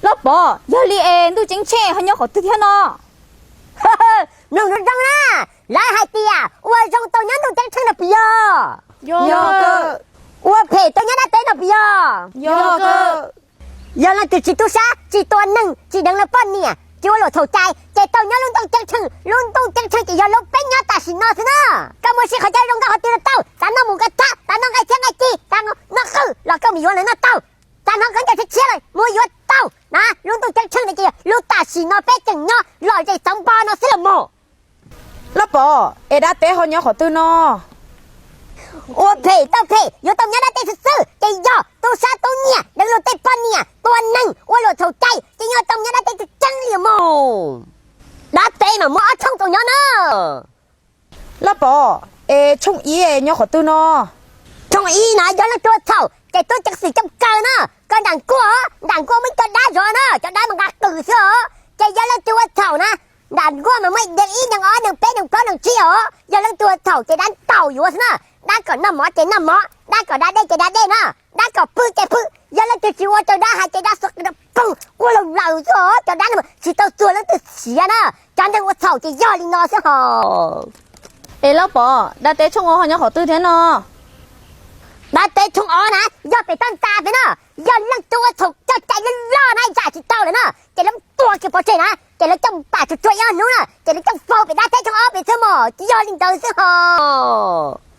Loj Pov, yog li es Ntuj Ceeb Tsheej ho nyob qhov twg thiab no? Mloog zoo zoo na, lawv hais tias ua zoo tau nyob Ntuj Ceeb Tsheej no puas yog? Ua phem tau nyob dab teb no puas yog? Yog leej twg tsis tub sab, tsis tua neeg, tsis deev luag poj niam, tsis ua luam txhaum cai ces tau nyob lub Ntuj Ceeb Tsheej. Lub Ntuj Ceeb Tsheej ces yog lub peb nyob tam sim no xwb na. Koj muaj sij qhov coj zoo nkauj qhov twg los tau, xav noj mus koj thab, xav noj nqaij thiab nqaij ci, xav noj qwj los koj mus yuav lawv noj tau. Xav hnov koj ncaws tshiab tshiab los mus yuav tau na. Lub Ntuj Ceeb Tsheej no ces yog lub tam sim no peb tseem nyob lom zem txawv npo no xwb los mas. Loj Pov, es dab teb ho nyob qhov twg no? Ua phem tau phem yuav tau nyob dab teb xwb xwb ces yog tub sab tub nyiam, deev luag tej poj niam, tua neeg, ua luam txhaum cai ces yog tau nyob dab teb tseeb tseeb li mas. Dab teb mas muaj ob tshooj tau nyob na. Loj Pov, es tshooj ib nyob qhov twg no? Tshooj ib na yog leej twg ua txhaum ces tub ceev xwm coj kaw na. Koj nram nkuaj, nram nkuaj muaj ib co dab zov na, cov dab mas nqa qws xwb os. Ces yog leej twg ua txhaum na, nram nkuaj mas muaj ib, neeg ib, neeg ob, neeg peb, neeg plaub, neeg tsib os. Yog leej twg ua txhaum ces dab ntaus yuav xwb na. Dab kom noj mov ces noj mov, dab kom da dej ces da dej na, dab kom pw ces pw. Yog leej twg tsis ua raws dab hais ces dab xuas qws rau poog ua laws laws xwb os. Cov dab no tsis tau txuag leej twg siav na. Cov neeg ua txhaum ces yog li no xwb hos. Es Loj Pov, dab teb tshooj ob ho nyob qhov twg thiab no? Dab teb tshooj ob na yog pem toj ntxa pem na. Yog leej twg ua txhaum coj cai loj loj na zam tsis tau lawm na ces lawv tua kiag pov tseg na, ces lawv coj pam tsuag tsuag ib ob hnub na ces lawv coj faus pem dab teb tshooj ob pem xwb mas, ces yog li ntawd xwb hos.